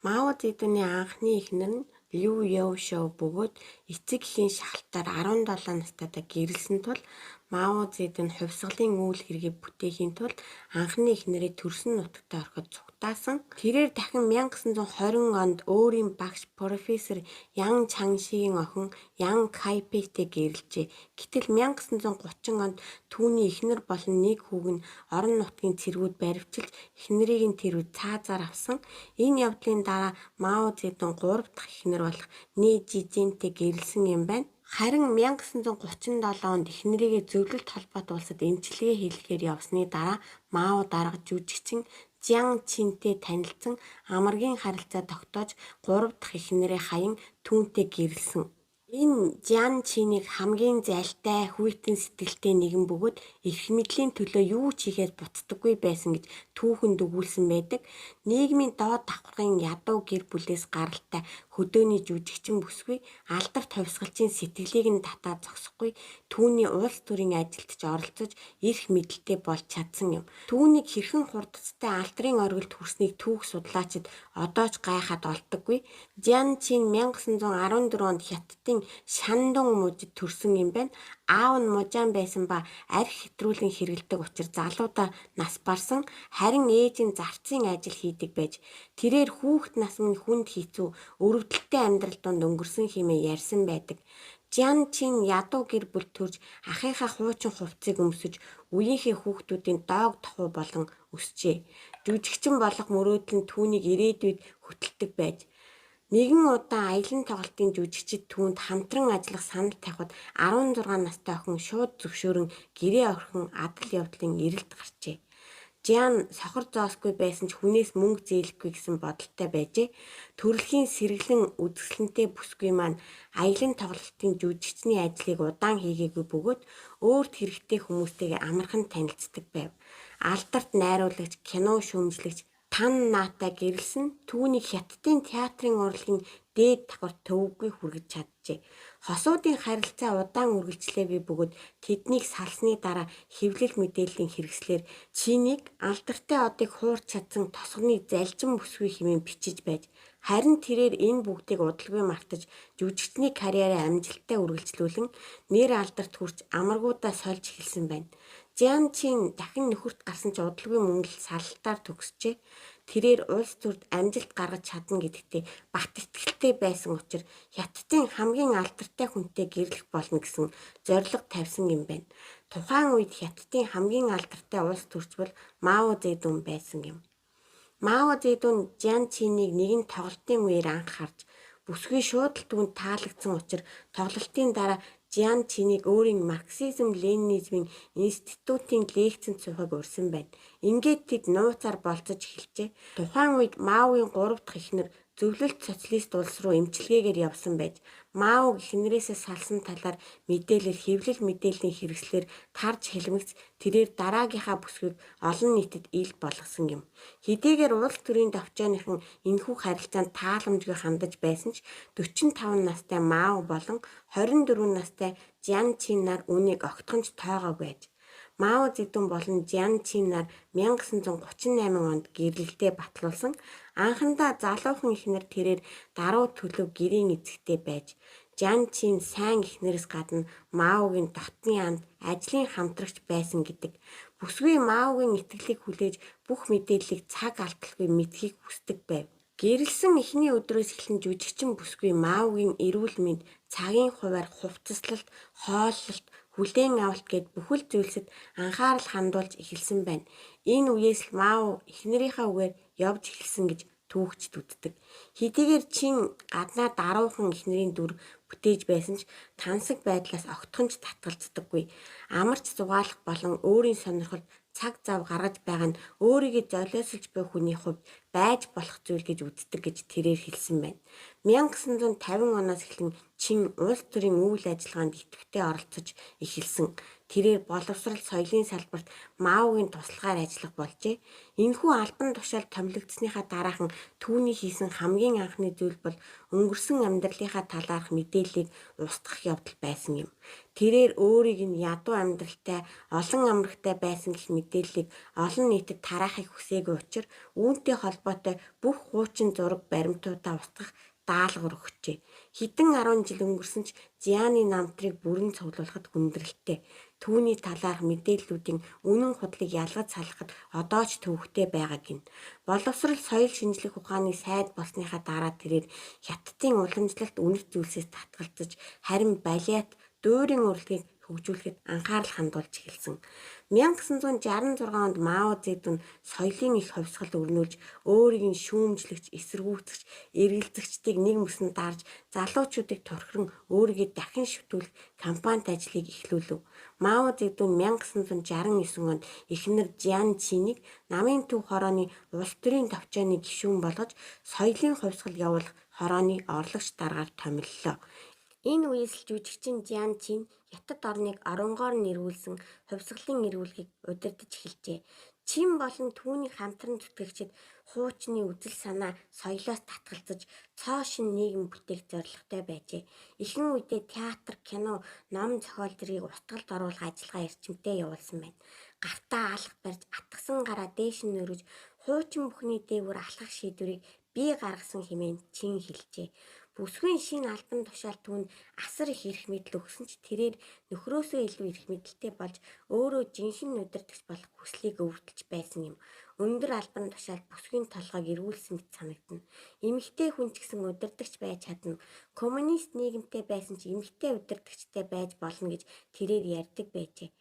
Мао Цзэдуны анхны эхнэр нь Лю Яошоу бөгөөд эцэг эхийн шахалтаар 17 настайдаа гэрлэсэн тул Мао Цзэдун хувьсгалын үйл хэргийг бүтээхийн тулд анхны эхнэрээ төрсөн нутагтаа орхиж цугтаасан. Тэрээр дахин 1920 онд өөрийн багш профессор Ян Чаншигийн охин Ян Кайпэйтэй гэрлэжээ. Гэтэл 1930 онд түүний эхнэр болон нэг хүүг нь орон нутгийн цэргүүд баривчилж эхнэрийг нь тэр үед цаазаар авсан. Энэ явдлын дараа Мао Цзэдун гурав дахь эхнэр болох Нэ Жижэнтэй гэрлэсэн юм байна. Харин 1937 онд эхнэрийгээ Зөвлөлт холбоот улсад эмчилгээ хийлгэхээр явсны дараа Мао дарга жүжигчин Жан Чинтэй танилцсан, амаргийн харилцаа тогтоож, гурав дахь эхнэрээ хаян түүнтэй гэрлэсэн. Энэ Жан Чинийг хамгийн зайлтай, хүйтэн сэтгэлтэй нэгэн бөгөөд эрх мэдлийн төлөө юу ч хийхээс буцдаггүй байсан гэж түүхэнд өгүүлсэн байдаг. Нийгмийн доод давхаргын ядуу гэр бүлээс гаралтай хөдөөний жүжигчин бүсгүй алдарт хувьсгалчийн сэтгэлийг нь татаад зогсохгүй, түүний улс төрийн ажилд ч оролцож эрх мэдэлтэй болж чадсан юм. Түүнийг хэрхэн хурдацтай алдрын оргилд хүрснийг түүх судлаачид одоо ч гайхаад олддоггүй. Жан Чин 1914 онд Хятадын Шандун мужид төрсөн юм байна. Аав нь мужаан байсан ба архи хэтрүүлэн хэрэглэдэг учир залуудаа нас барсан. Харин ээж нь зарцын ажил хийдэг байж тэрээр хүүхэд нас минь хүнд хэцүү өрөвдөлтэй амьдрал дунд өнгөрсөн хэмээн ярьсан байдаг. Жан Чин ядуу гэр бүлд төрж ахыхаа хуучин хувцсыг өмсөж үеийнхээ хүүхдүүдийн доог дохуу болон өсжээ. Жүжигчин болох мөрөөдөл нь түүнийг ирээдүйд хөтэлдэг байж нэгэн удаа аялан тоглолтын жүжигчид түүнд хамтран ажиллах санал тавихад 16 настай охин шууд зөвшөөрөн гэрээ орхин адал явдлын эрэлт гарчээ. Жан сохор зоосгүй байсан ч хүнээс мөнгө зээлэхгүй гэсэн бодолтой байжээ. Төрөлхийн сэргэлэн үзэсгэлэнтэй бүсгүй маань аялан тоглолтын жүжигчний ажлыг удаан хийгээгүй бөгөөд өөрт хэрэгтэй хүмүүстэйгээ амархан танилцдаг байв. Алдарт найруулагч, кино шүүмжлэгч Тан Наатай гэрлэсэн, түүнийг Хятадын театрын урлагийн дээд давхарт төвөггүй хүргэж чаджээ. Хосуудын харилцаа удаан үргэлжлээгүй бөгөөд тэднийг салсны дараа хэвлэл мэдээллийн хэрэгслээр Чинийг алдартай одыг хуурч чадсан тосгоны залжин бүсгүй хэмээн бичиж байж харин тэрээр энэ бүгдийг удалгүй мартаж жүжигчний карьераа амжилттай үргэлжлүүлэн нэр алдарт хүрч амаргуудаа сольж эхэлсэн байна. Жан Чин дахин нөхөрт гарсан ч удалгүй мөн л салалтаар төгсжээ. Тэрээр улс төрд амжилт гаргаж чадна гэдэгтээ бат итгэлтэй байсан учир Хятадын хамгийн алдартай хүнтэй гэрлэх болно гэсэн зорилго тавьсан юм байна. Тухайн үед Хятадын хамгийн алдартай улс төрч бол Мао Цзэдун байсан юм. Мао Цзэдун Жан Чинийг нэгэн тоглолтын үеэр анх харж бүсгүй шууд л түүнд таалагдсан учир тоглолтын дараа Жан Чинийг өөрийн марксизм ленинизмын институтын лекцэнд суухыг урьсан байна. Ингээд тэд нууцаар болзож эхэлжээ. Тухайн үед Маогийн 3 дахь эхнэр Зөвлөлт социалист улс руу эмчилгээгээр явсан байж Маог эхнэрээсээ салсан талаар мэдээлэл хэвлэл мэдээллийн хэрэгслээр тарж хэлмэгц тэрээр дараагийнхаа бүсгүйг олон нийтэд ил болгосон юм. Хэдийгээр улс төрийн товчооныхон энэхүү харилцаанд тааламжгүй хандаж байсан ч 45 настай Мао болон 24 настай Жан Чин нар үүнийг огтхон ч тоогоогүй аж. Мао Цзэдун болон Жан Чин нар 1938 онд гэрлэлтээ батлуулсан. Анхандаа залуухан эхнэр тэрээр даруй төлөв гэрийн эцэгтэй байж Жан Чин сайн эхнэрээс гадна Маогийн дотны анд ажлын хамтрагч байсан гэдэг. Бүсгүй Маогийн итгэлийг хүлээж бүх мэдээллийг цаг алдалгүй мэдэхийг хүсдэг байв. Гэрлэсэн эхний өдрөөс эхлэн жүжигчин бүсгүй Маогийн эрүүл мэнд, цагийн хувиар хувцаслалт, хооллолт, хүлээн авалт гээд бүхэл зүйлсэд анхаарал хандуулж эхэлсэн байна. Энэ үеэс л Мао эхнэрийнхээ үгээр явж эхэлсэн гэж түүхчид үздэг. Хэдийгээр Чин гаднаа даруухан эхнэрийн дүр бүтээж байсан ч тансаг байдлаас огтхон ч татгалздаггүй. Амарч зугаалах болон өөрийн сонирхолд цаг зав гаргаж байгаа нь өөрийгөө золиослж буй хүний хувьд байж болох зүйл гэж үздэг гэж тэрээр хэлсэн байна. 1950 оноос эхлэн Чин улс төрийн үйл ажиллагаанд идэвхтэй оролцож эхэлсэн. Тэрээр боловсрол соёлын салбарт Маогийн тусалгаар ажиллах болжээ. Энэхүү албан тушаал томилогдсоныхаа дараахан түүний хийсэн хамгийн анхны зүйл бол өнгөрсөн амьдралынхаа талаарх мэдээллийг устгах явдал байсан юм. Тэрээр өөрийг нь ядуу амьдралтай, олон амрагтай байсан гэх мэдээллийг олон нийтэд тараахыг хүсээгүй учир үүнтэй холбоотой бүх хуучин зураг баримтуудаа устгах даалгавар өгчээ. Хэдэн 10 жил өнгөрсөн ч Зианы намтрыг бүрэн цуглуулахад хүндрэлтэй. Түүний талаарх мэдээллүүдийн үнэн худлыг ялгаж салгахад одоо ч төвөгтэй байгаа гин. Боловсрол соёл шинжлэх ухааны сайд болсныхаа дараа тэрээр Хятадын уламжлалт үнэт зүйлсээс татгалзаж харин балет, дуурийн урлагийг хөгжүүлэхэд анхаарал хандуулж эхэлсэн. 1966 онд Мао Цзэдун соёлын их хувьсгал өрнүүлж, өөрийг нь шүүмжлэгч, эсэргүүцэгч, эргэлзэгчдийг нэг мөсөн дарж, залуучуудыг турхиран өөрийгөө дахин шүтүүлэх кампанит ажлыг эхлүүлв. Мао Цзэдун 1969 онд эхнэр Жан Чинийг намын төв хорооны улс төрийн товчооны гишүүн болгож, соёлын хувьсгал явуулах хорооны орлогч даргаар томиллоо. Энэ үеэс л жүжигчин Жан Чин Хятад орныг оронгоор нэрвүүлсэн хувьсгалын эргүүлгийг удирдах эхэлжээ. Чин болон түүний хамтран зүтгэгчид хуучны үзэл санаа соёлоос татгалзаж цоо шинэ нийгэм бүтээх зорилготой байжээ. Ихэнх үедээ театр, кино, ном зохиол зэргийг устгалд оруулах ажиллагаа эрчимтэй явуулсан байна. Гартаа алх барьж, атгсан гараа дээш нь өргөж, хуучин бүхний дээгүүр алхах шийдвэрийг бий гаргасан хэмээн Чин хэлжээ. Бүсгүй шинэ албан тушаал түүнд асар их эрх мэдэл өгсөн ч тэрээр нөхрөөсөө илүү эрх мэдэлтэй болж өөрөө жинхэнэ удирдагч болох хүслийг өвөртөлж байсан юм. Өндөр албан тушаал бүсгүйн толгойг эргүүлсэн мэт санагдана. Эмэгтэй хүн ч гэсэн удирдагч байж чадна. Коммунист нийгэмтэй байсан ч эмэгтэй удирдагчтай байж болно гэж тэрээр ярьдаг байжээ.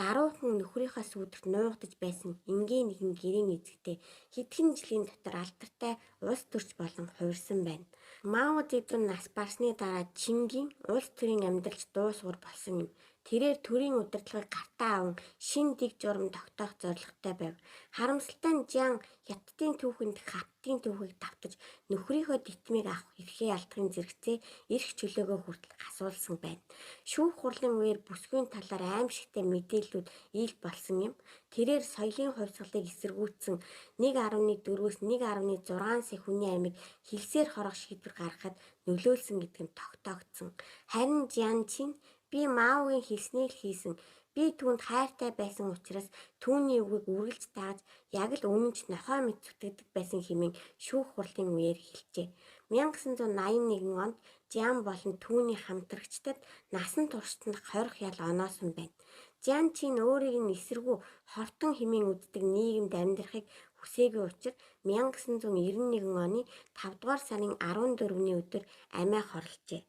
Даруухан нөхрийнхөө сүүдэрт нуугдаж байсан энгийн нэгэн гэрийн эзэгтэй хэдхэн жилийн дотор алдартай улс төрч болон хувирсан байна. Мао Цзэдун нас барсны дараа Чингийн улс төрийн амьдралч дуусгуур болсон юм. Тэрээр төрийн удирдлагыг гартаа аван шинэ дэг журам тогтоох зорилготой байв. Харамсалтай нь Жан Хятадын түүхэнд хаттын түүхийг давтаж нөхрийнхөө тэтмийг авах эрхээ алдахын зэрэгцээ эрх чөлөөгөө хүртэл асуулсан байна. Шүүх хурлын үеэр бүсгүйн талаар аимшигтай мэдээллүүд ил болсон юм. Тэрээр соёлын хувьсгалыг эсэргүүцсэн 1.4-өөс 1.6 сая хүний амийг хилсээр хорох шийдвэр гаргахад нөлөөлсөн гэдэг нь тогтоогдсон. Харин Жан Чин би Маогийн хэлснийг л хийсэн. Би түүнд хайртай байсан учраас түүний үгийг үргэлж дагаж яг л үнэн ч нохой мэт зүтгэдэг байсан хэмээн шүүх хурлын үеэр хэлжээ. 1981 онд Жан болон түүний хамтрагчдад насан туршид нь 20 ял оноосон байна. Жан Чин өөрийг нь эсэргүү хортон хэмээн үздэг нийгэмд амьдрахыг хүсээгүй учир 1991 оны 5 дугаар сарын 14-ний өдөр амиа хорложээ.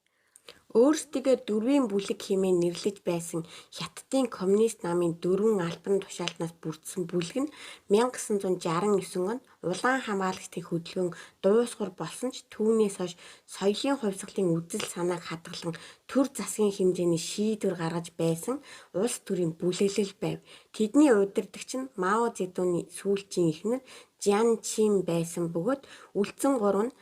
Өөрсдийгөө дөрвийн бүлэг хэмээн нэрлэж байсан Хятадын коммунист намын дөрвөн албан тушаалтнаас бүрдсэн бүлэг нь 1969 онд улаан хамгаалагчдын хөдөлгөөн дуусгар болсон ч түүнээс хойш соёлын хувьсгалын үзэл санааг хадгалан төр засгийн хэмжээний шийдвэр гаргаж байсан улс төрийн бүлэглэл байв. Тэдний удирдагч нь Мао Цзэдуны сүүлчийн эхнэр Жан Чин байсан бөгөөд үлдсэн гурав нь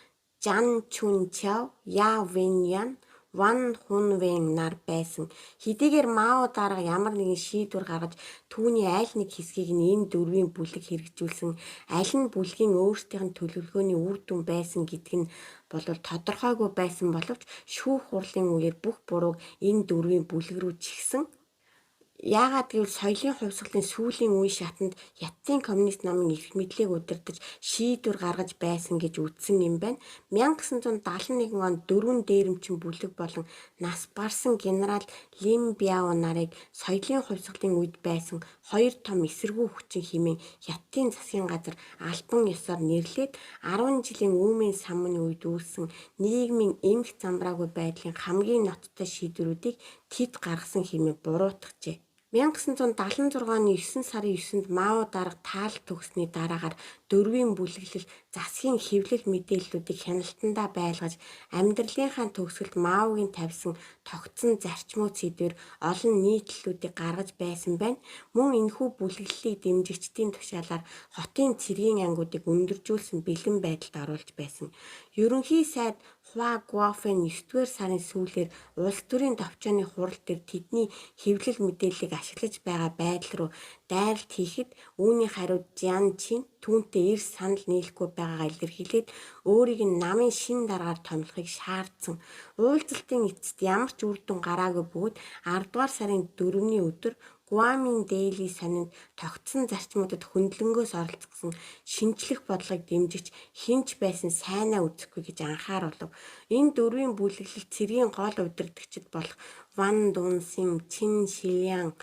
Жан Чүн Чао, Я Вэньян, Ван Хунвэн нар байсан. Хэдийгээр Мао дарга ямар нэгэн шийдвэр гаргаж түүний аль нэг хэсгийг нь энэ дөрвийн бүлэг хэрэгжүүлсэн, аль нь бүлгийн өөрсдийнх нь төлөвлөгөөний үр дүн байсан гэдг нь бол тодорхойгүй байсан боловч шүүх хурлын үеэр бүх бурууг энэ дөрвийн бүлэг рүү чихсэн. Яагаад гэвэл соёлын хувьсгалын сүүлийн үе шатанд Хятадын коммунист намын эрх мэдлийг удирдах шийдвэр гаргаж байсан гэж үзсэн юм байна. 1971 онд дөрвөн дээрэмчин бүлэг болон нас барсан генерал Лим Бяо нарыг соёлын хувьсгалын үед байсан хоёр том эсэргүү хүчин хэмээн Хятадын засгийн газар албан ёсоор нэрлээд 10 жилийн үймээн самны үед үүссэн нийгмийн эмх замбраагүй байдлын хамгийн ноцтой шийдвэрүүдийг тэд гаргасан хэмээн буруутгажээ. 1976 оны 9 сарын 9-нд Мао дарга таал төгссөний дараагаар дөрвийн бүлэглэл, засгийн хэвлэл мэдээллүүдийг хяналтандаа байлгаж, амьдралынхаа төгсгөлд Маогийн тавьсан тогтсон зарчмууд сэдвээр олон нийтлэлүүдийг гаргаж байсан байна. Мөн энэхүү бүлэглэлийг дэмжигчдийн тушаалаар хотын цэргийн ангиудыг өндөржүүлсэн бэлэн байдалд оруулж байсан. Ерөнхий сайд Хуа Гуофэн 9-р сарын сүүлээр улс төрийн товчооны хурал дээр тэдний хэвлэл мэдээллийг ашиглаж байгаа байдал руу дайралт хийхэд үүний хариуд Жан Чин түүнтэй эрс санал нийлэхгүй байгаагаа илэрхийлээд өөрийг нь намын шинэ даргаар томилохыг шаардсан. Уулзалтын эцэст ямар ч үр дүн гараагүй бөгөөд 10-р сарын 4-ний өдөр Гуамын Дейли сонинд тогтсон зарчмуудад хөндлөнгөөс оролцсон шинжлэх бодлогыг дэмжигч хэн ч байсан сайнаа үзэхгүй гэж анхааруулав. Энэ дөрвийн бүлэглэл цэргийн гол удирдагчид болох Ван Дунсын, Чин Шилян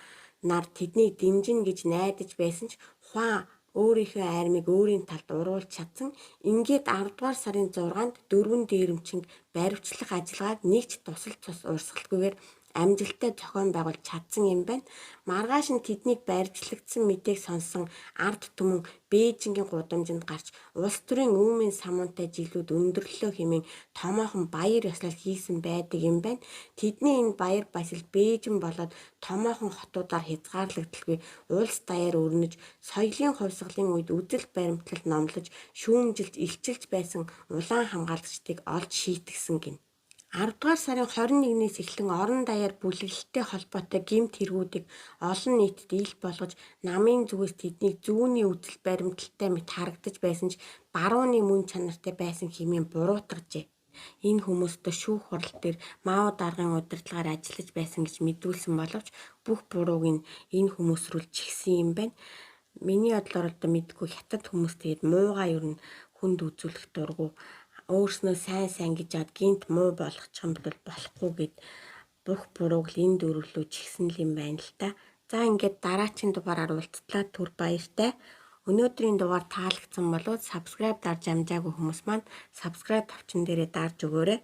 нар тэднийг дэмжинэ гэж найдаж байсан ч Хуа өөрийнхөө армийг өөрийн талд уруулж чадсан. Ингээд 10-р сарын 6-нд дөрвөн дээрэмчинг баривчлах ажиллагааг нэг ч тусал цус урсгалтгүйгээр амжилттай зохион байгуулж чадсан юм байна. Маргааш нь тэднийг баривчлагдсан мэдээг сонссон ард түмэн Бээжингийн гудамжинд гарч улс төрийн өөмийн самуунтай жилүүд өндөрлөлөө хэмээн томоохон баяр ёслол хийсэн байдаг юм байна. Тэдний энэ баяр баясгал Бээжин болоод томоохон хотуудаар хязгаарлагдaltaгүй улс даяар өрнөж, соёлын хувьсгалын үед үзэл баримтлал номлож, шүүмжилж, илчилж байсан улаан хамгаалагчдыг олж шийтгсэн гэнэ. 10-р сарын 21-ээс эхлэн орон даяар бүлэглэлтэй холбоотой гэмт хэргүүдийг олон нийтэд ил болгож, намын зүгээс тэднийг зүүнний үзэл баримталтай мэт харагдаж байсан ч барууны мөн чанартай байсан хэмээн буруутгажээ. Энэ хүмүүстээ шүүх хурал дээр Мао даргын удирдлагаар ажиллаж байсан гэж мэдүүлсэн боловч бүх бурууг нь энэ хүмүүс рүү чихсэн юм байна. Миний бодлоор одоо мэдгүй хятад хүмүүс тэгээд муугаа ер нь хүнд үзүүлэх дургу өөрснөө сайн сайн гэж яад гинт муу болгочих юм бол болохгүй гэд бүх бурууг л энэ дөрвөлөө чихсэн л юм байна л та. За ингээд дараагийн дугаараар уулзтлаа, түр баяртай. Өнөөдрийн дугаар таалагдсан болвол subscribe дарж амжаагүй хүмүүс маань subscribe товчон дээрээ дарж өгөөрэй.